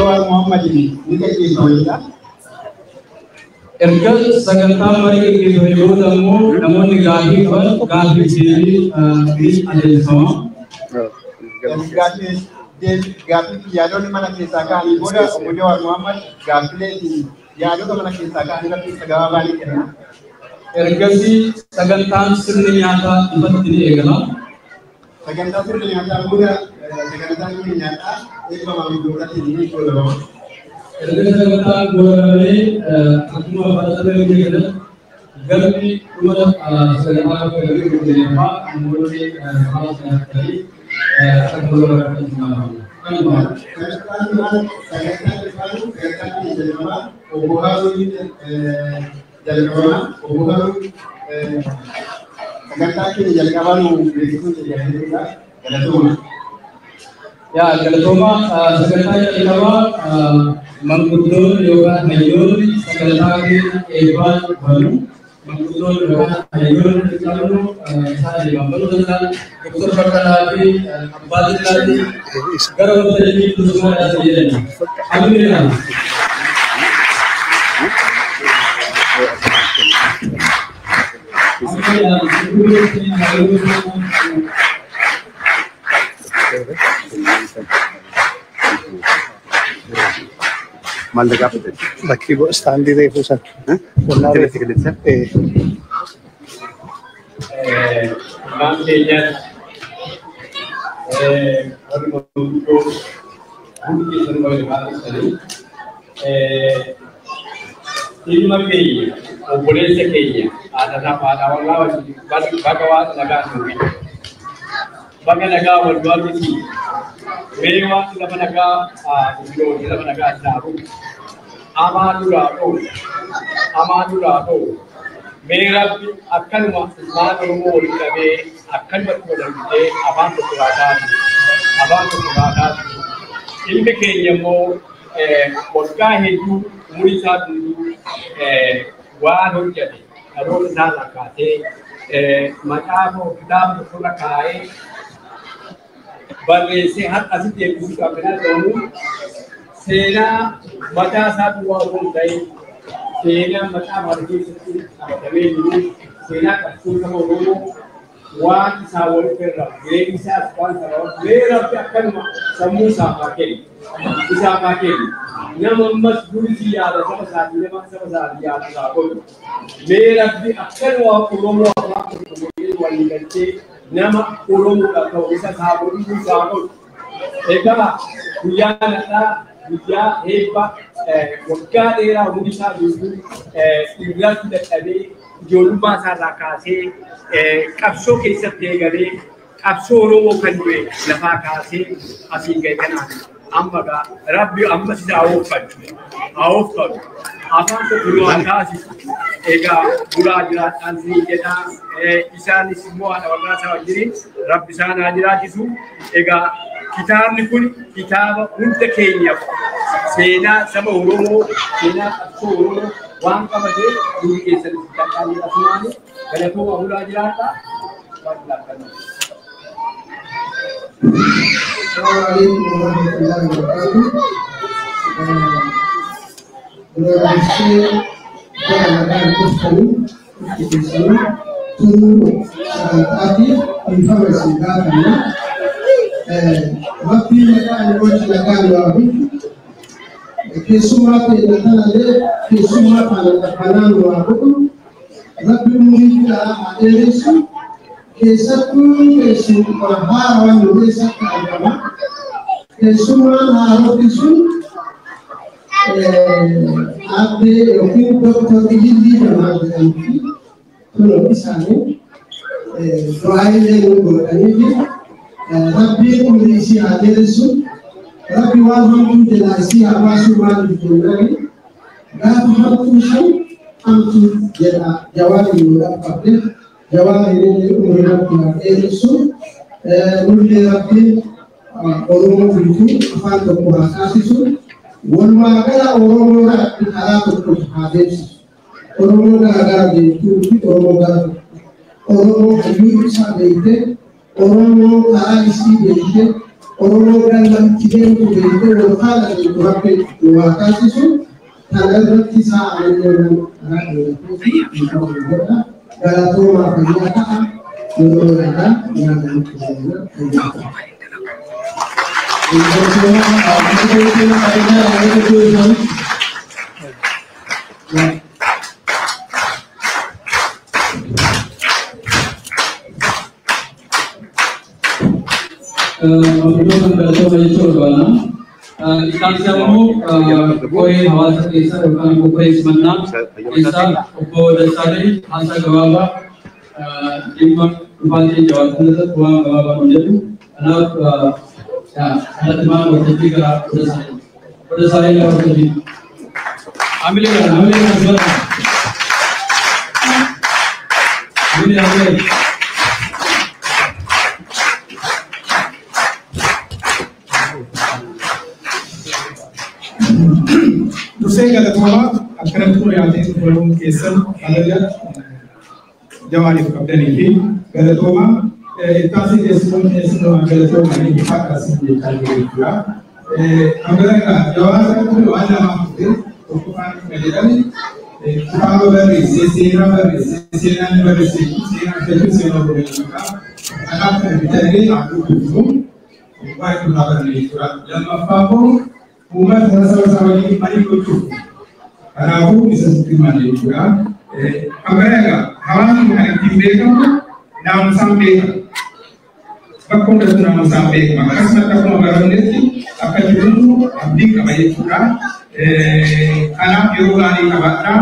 Jawaar Mohammadiin ni gaggeeffama jedha. Erga sagantaan marii gaggeeffame booda immoo namoonni gaaffii qaban gaaffii deebii ni adeemsifama. Gaaffii fi yaadonni mana keessaa ka'anii booda obbo Jawaar Mohammad gaaffilee fi yaadota mana keessaa ka'anii irratti ibsa gabaabaa ni kenna. Ergasii sagantaan sirni nyaataa ifatti ni eegala. Sagantaa sirni nyaataa booda sagantaan sirni nyaataa eebba maanguddootaatiin ni goolabama. Erga sagantaan goolabamee akkuma baratame biyya kanatti galmi dhuma sagantaa galmi gaggeeffamaa namoonni karaa sanatti akka goolaban kan. Sagantaan sagantaan jalqabaa obbo Haaruun jalqabaa obbo Haaruun sagantaa keenya jalqabaa nu beeksisuun jalqabaa galatooma. Yaa galatooma, sagantaa jalqabaa manguddoonni yookaan hayyoonni sagantaa keenya eebbaan banu. Manguddoonni yookaan hayyoonni qabnu isaan eebbaan banuu danda'an Doktor Baqqalaa fi Abbaa Xillaatti gara waltajjii bilisummaa jedhani. Alhamdulillah. Maal gaafate? Bakki istaandii reefuu san. Asirratti qilleensa? Maan keenyas warri manguddoo hundi keessan baga baay'isanii ilma keenya obboleessa keenya haadha haadha warraa wajjin baga waaqa nagaa nu fide. Baga nagaa wal waaqisi. Mee waaqni lafa nagaa iddoo lafa nagaa dhaabu. Amaa duraa dhoo. Amaa duraa dhoo. Mee Rabbi akkanuma ilmaan Oromoo walitti qabee akkanumatti wal argitee afaan tokko haa taatu. Afaan tokko haa taatu. Ilmi keenya immoo waggaa hedduu umurii isaa guutuu waan hojjete dhaloota isaa irraa kaasee macaafa kitaaba tokkorra kaa'ee barreessee har'a asitti eebbisuudhaaf kan argamu seenaa mataa isaa duwwaa osoo hin ta'in seenaa macaafa kana keessatti qabatamee jiru seenaa qabsoo saba Oromoo waan isaa walitti irraa jireenya isaas waan isaa walitti mee Rabbi akkanuma sammuu isaaf haa kennu isaaf haa kennu nama ammas durii yaada saba isaatii nama saba isaatii yaadu isaa godhu mee Rabbi akkanuma Oromoo afaan tokko godhee walii galchee nama Oromoodhaaf ta'u isa isaa godhu isaa godhu. Egaa guyyaan har'aa guyyaa eebba waggaa dheeraa umurii isaa guutuu irratti dadhabee ijoollummaa isaarraa kaasee qabsoo keessatti eegalee qabsoo Oromoo kan du'e lafaa kaasee asiin ga'e kanaan amma gaa Rabbi ammas isa haa ooffachu haa ooffatu afaan tokko nu haa taasisu. Egaa buraa jiraadhaan siin jedhaa isaanis immoo haadha warraa isaa wajjiniin Rabbi isaan haa jiraachisu. Egaa kitaabni kun kitaaba hunda keenyaaf seenaa saba Oromoo seenaa qabsoo Oromoo waan qabatee hundi keessanis qaqqaalee asumaanii galatooma bulaa jiraadhaa. Waan jiraatan. السلام عليكم ورحمة الله وبركاته. Duraan gara nagaan dhuftanii itti keessanii turuu sagantaatiif dhiifama isin gaafanna. Rabbiin nagaan oolchi nagaan waa bulchu. Keessummaa keenya kanallee keessummaa kana qabbanaan waa godhu. Rabbi umurii jiraa haa dheeressu. Keessattuu keessummaa haarawaan nu keessatti argama. Keessummaan haarofti sun aaddee yookiin Dooktar Ilillii Jamaa jedhamti. Kunoo isaanii du'aa illee nu godhanii jiru. Rabbiin umurii isii haa dheeressu. Rabbi waan hamtuu jalaa isii haa baasu maaliif jennaan gaafa hamtuu san hamtuu jedha jawaabni nu dhaqqabde jawaabni illee umurii Rabbi haa dheeressu. Nullee Rabbiin Oromoo guutuu afaan tokko haa taasisu. Walumaa gala Oromoo Rabbi karaa tokko haa deemsisu. Oromoo gara gara deemtuu fi Oromoo gara tokko. Oromoo hayyuu isaa beektee, Oromoo karaa isii beektee, Oromoo galma itti deemtu beektee wal faana deemtu Rabbi nu haa taasisu. Kana irratti sa'a illee karaa dheeratuu fi godha. Galatoomaa fayyaa ta'a. Yeroo yaada yaada nutti seenaa fayyaa ta'a. Maanguddoon galatooma jechuu barbaadna. Isaan immoo qoree hawaasa keessaa yookaan immoo qoree simannaa keessaa obbo Dassaaleny haasaa gabaabaa dhimma dhufaatii Jawaar irratti waan gabaabaa nu jedhu. Kanaaf kallattii maal waltajjii gara obbo Dassaaleny. Obbo Dassaaleny gara waltajjii. Hamilee kana hamilee kana simadha. Hamilee hamilee. Dursee galatoomaa akkanatti nu yaadee xumuramuun keessan kabaja Jawaariif qabdanii fi galatoomaa ittaasii keessumoon keessumaa galatoomanii bifa akkasii jechaa jiru jechuudha. Kan Jawaar kun waan lamaaf dhufe tokkoffaan kan jedhame kitaaba barreessee seenaa barreessee seenaan barreessee seenaa jechuun seenaa barreessuudha. Kanaaf kan bitannee haaduu gurguru waa'ee duraa barreessuu jechuudha. Lammaffaa immoo uummata saba isaa waliin marii gochuuf kanaafuu isa sitti himame jechuudha. Kan biraa egaa hawaasni kan ittiin beekamu naamusaan beekama. Bakka hundattuu naamusaan beekama. Akkasumas akkuma barannetti akka jiru abdii qaba jechuudha. Kanaaf yeroo gaarii qabaadhaa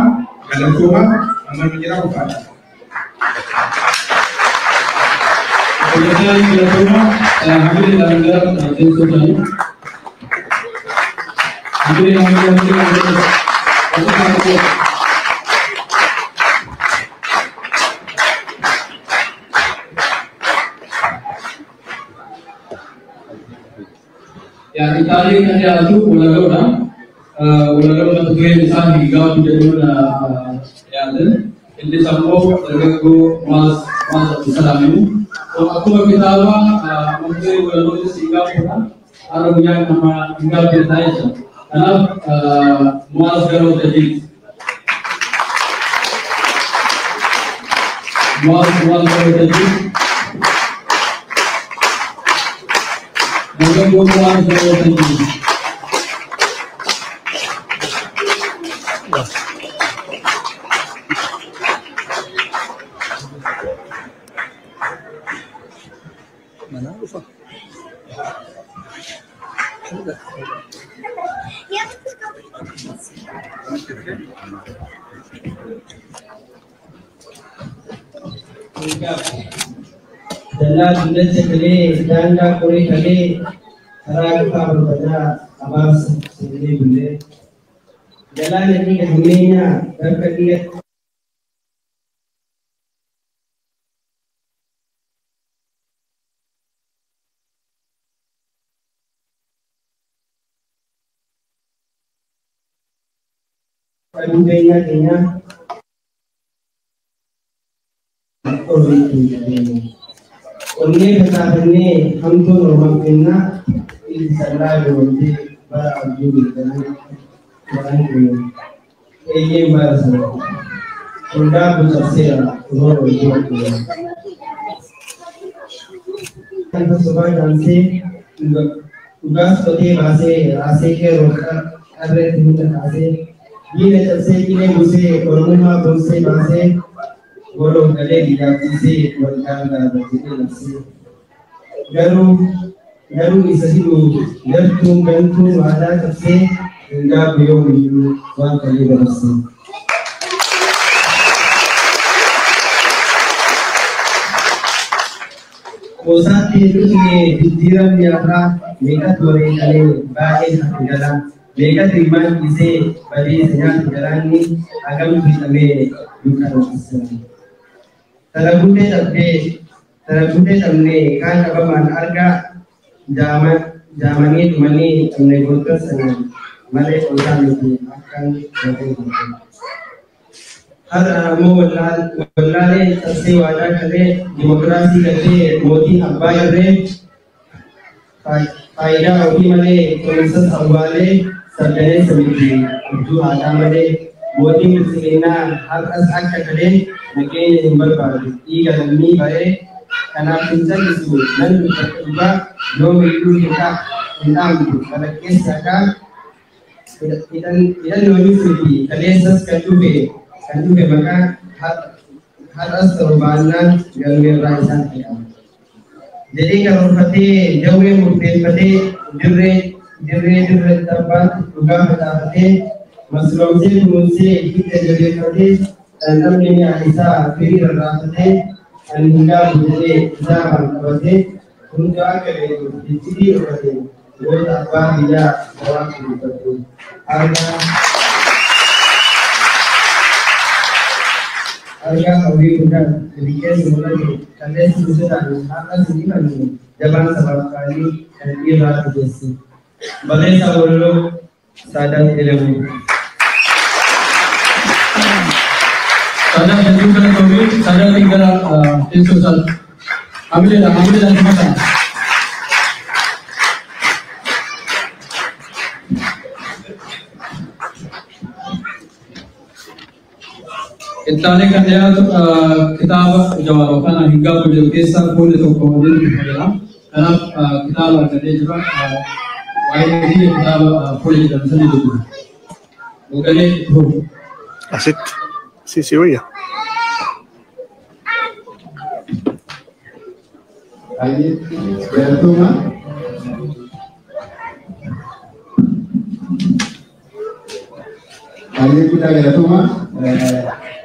galatooma amma nu jira ufaadha. Hojjetaan galatooma hamilee gara teessoo isaanii. Hamilee hamilee hamilee hamilee. Ya, Itaalii kan dhiyaatu walaloodha. Walaloo mata dureen isaa Higaatu jedhuun dhiyaatan. Innis ammoo dargaggoo Mu'aaz Abdusalaamiini. Akkuma kitaaba mata dureen walalootis Higaatuudha. Har'a guyyaan nama Higaatu jedhaa jecha. Kanaaf Mu'aaz gara waltajjiitti. Mu'aaz gara waltajjiitti. Dargaggoo Mu'aaz gara waltajjiitti. Dallaa dullacha galee daangaa qoree kalee karaa cufaa barbadaa abaarsa seenee bullee. Galaana dhiiga hammeenyaa bakka dhiiga aduu beenyaa keenyaa ormiitti qabeenya. Onnee facaafannee hamtuun ormaaf kennaa ilti sallaa gootee bara abjuu bilbilaa garaan keenya. Eeyyeen baala sana. Golgaa bucabseera roora hojii keenya. Kan sobaa jaamsee dhugaas qotee baasee raasee qeerroo qarreetti hunda kaasee diina cabsee qilee buusee ormummaa boonsee baasee goloo galee biyyaaf dhiisee wal gaangaa jedhee labsee. Garuu isa hidhu gartuun gantuun waadaa cabsee hin gaabbu yoomiyyuu waan kalee dabarsee. Qoosaatti dhufne jijjiiramni har'aa meeqatu wareegalee baay'een hafe galaa meeqatu ilmaan dhiisee badee nyaatu galaanni hagamtu hidhamee dukkana keessa. Tara guutee dhabnee kaan dhabamaan argaa jaamanii dhumanii dhabne gootota sanaan malee qoosaa miti akkan gafee guute. Har'a ammoo wallaalee cabsee waadaa galee dimokiraasii galtee mootii abbaa irree Faayidaa ofii malee kunuunsas awwaalee sabdaneessa miti abjuu haadhaa malee mootiin bilisiginnaa har'as akka galee nageenya hin barbaadu dhiiga lammii ba'ee kanaaf hin callisu nan dubbadha dhugaa yoomiyyuu hin dhaamtu kalaqeessa haqaa hidhannoonis miti kaleessas kan dhufe maqaa har'as ta'u baannaan galmeerraa isaan hidha. Jedhee karoorfatee jawwee murteeffatee dirree dirree tabbaatti dhugaa facaafatee masloomsee kunuunsee hidda jabeeffatee dhandhamni mi'a isaa firii rarraafatee ani hin gaafu jedhee kitaabaan qabatee hunda akka beeku iccitii dhokate goota abbaa biyyaa gabaatti dubbate. Argaa hawwii guddaan milkeessi mul'atu kalleessi sosodaanu har'as hin ifannu jabaan sabaaf qaalii kan dhiirraa dhugeessi. Barreessaa Walaloo Saadaat Elemuu. Saadaat hedduu galatoomii Saadaatiin gara teessoo isaatti. Hamileedhaan simataa. Ittaanee kan dhiyaatu kitaaba Jawaar yookaan hin gaabbu jedhu keessaa fuulli tokko waliin dubbifamedha. Kanaaf kitaaba argatee jira. Waa'ee biyya kitaaba fuula jedhamu sanii dubbisu. Hoogganee itti fufu. Asitti si wayya. Baay'ee galatooma. Baay'ee guddaa galatooma.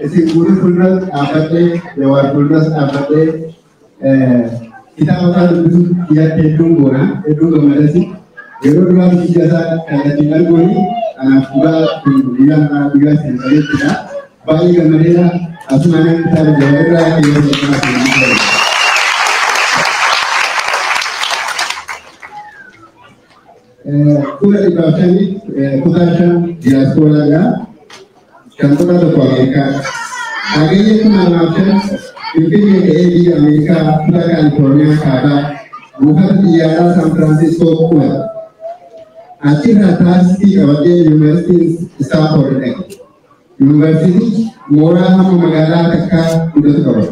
Isin guutuu fuulduras dhaabbadhee Jawaar fuulduras dhaabbadhee kitaaba isaa dubbisuu biyyatti hedduun goona hedduun gammadasi. Yeroo duraa biyya isaa kallattiin arguuni kanaaf dhugaa guyyaan irraa guyyaa isin qabeettidha. Baay'ee gammadeera asumaan kitaaba Jawaar irraa yeroo jalqabaa kan Fuula 105 kutaa 5 diyaaspooraadha. Kan kutaa 1 Ameerikaa. Hagayya 2005 Finfinnee ka'ee biyya Ameerikaa kutaa Kaalifoorniyaa kaabaa buufata xiyyaaraa San Firaansiskoo qubata. Achirraa taaksii qabatee Yuunivarsiitii Istaanfoord dhaqe. Yuunivarsiitichi mooraa hamma magaalaa takkaa guddatu qaba.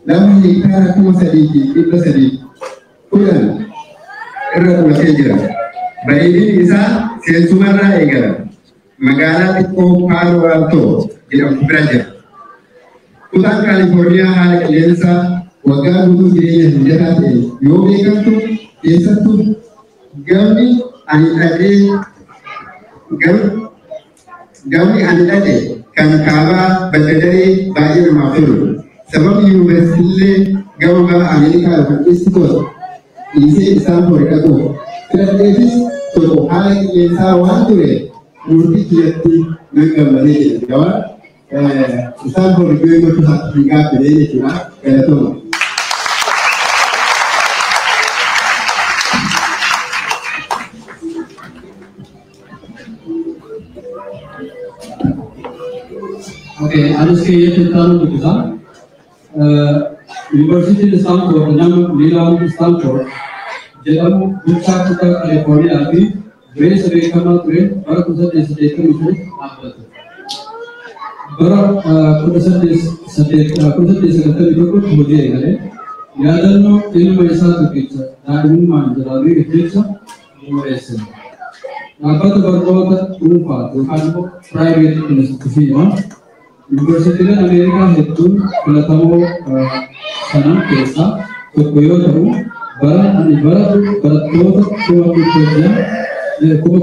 Lafa hektaara 3,310 irra qubatee jira. Bareedinni isaa seensumarraa eegala. Magaalaa xiqqoo Paalo Aaltoo jedhamtu bira jira. Kutaan Kaalifoorniyaa haala qilleensaa waggaa guutuu jireenya mijataa ta'e yoo beekamtu keessattuu gamni ani dhaqe kan kaabaa badda daree baay'ee namaaf tolu. Sababni yuunivarsiitiilee gama baha Ameerikaa yookaan East Coast dhiisee Istaanfoord dhaquuf filadheefis tokko haala qilleensaa waan ture murtii kiyyatti nan gammadee jedhe. Jawaar Istaanfoord iddoo gochuu isaatti hin gaabbilee jechuudha. Galatooma. Okay, anis keeyyatti ittaanu dubbisa. Yuunivarsiitiin Istaanfoord nama Liilaand Istaanfoord jedhamu bulchaa kutaa Kaalifoorniyaa fi dureessa beekamaa ture bara 1885 dhaabbate. Bara 1891 hojii eegale. Yaadannoo ilma isaa tokkicha daa'imummaan jalaa jecha bu'uureesse. Dhaabbata barnoota dhuunfaa yookaan immoo private institution Yuunivarsiitiileen Ameerikaa hedduun filatamoo sanan keessaa tokko yoo ta'u, bara ani baradhu barattoota 16,000 ol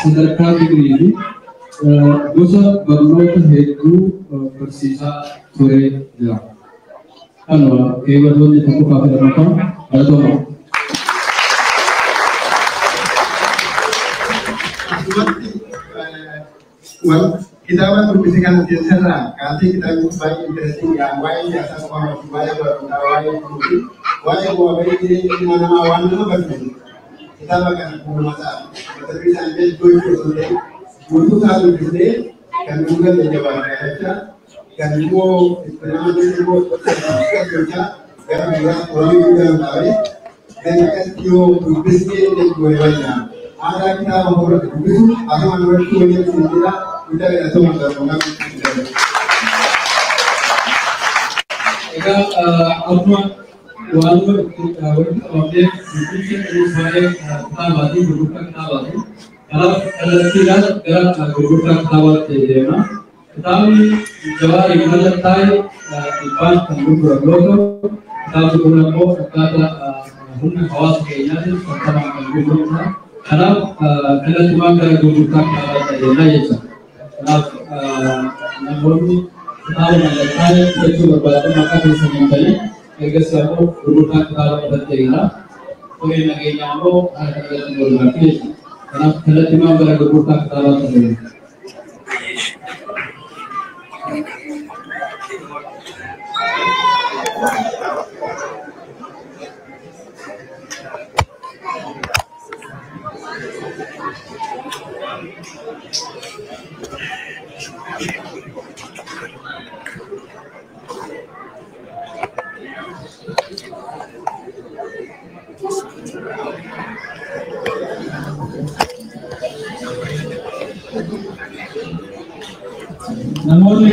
sadarkaa digirii fi gosa barnoota hedduu barsiisaa ture jira. Kanuma keewwatoonni tokkoffaa fi lammaffaan galatooma. Asumatti kitaaba dubbise kana keessarraa kaasee kitaabni kun baay'ee interesting waa'ee siyaasaa qofaa miti waa'ee barnootaa waa'ee kunuunsi waa'ee bu'aa bahii jireenya ilma namaa waan nama barsiisu kitaaba kana fuuluma isaa mata duree isaan illee gochuu osoo hin ta'in guutuu isaa dubbisnee kan nu galle jabaadha jecha kan immoo itti nama immoo gochaa gara biraatti horii guddaa nu dhaabee Gani akkasitti yoo dubbisnee jechuun wayyaa. Aadaa kitaaba horatu dubbisu asuma namatti wayyaa siin jedha guddaa galatooma gabaabaa. Egaa amma waanuma itti walitti qabamnee dubbisa waa'ee kitaabaati, gurgurtaa kitaabaati. Kanaaf kallattiidhaan gara gurgurtaa kitaabaatti deemna. Kitaabni Jawaariin mallattaa'e dhibbaan kan gurguramu yoo ta'u, kitaabni kun ammoo akkaataa humna hawaasa keenyaatiin 50n kan gurguramudha. Kanaaf kallattiimaan gara gurgurtaa kitaabaatti adeemna jecha. Kanaaf namoonni kitaaba mallattaa'e bitachuu barbaadan maqaa keessan himtanii ergasii ammoo gurgurtaa kitaaba irratti eegala. Koreen nageenyaa ammoo haala kanarratti gargaarti jechuudha. Kanaaf kallattiimaan gara gurgurtaa kitaabaatti adeemna. Namoonni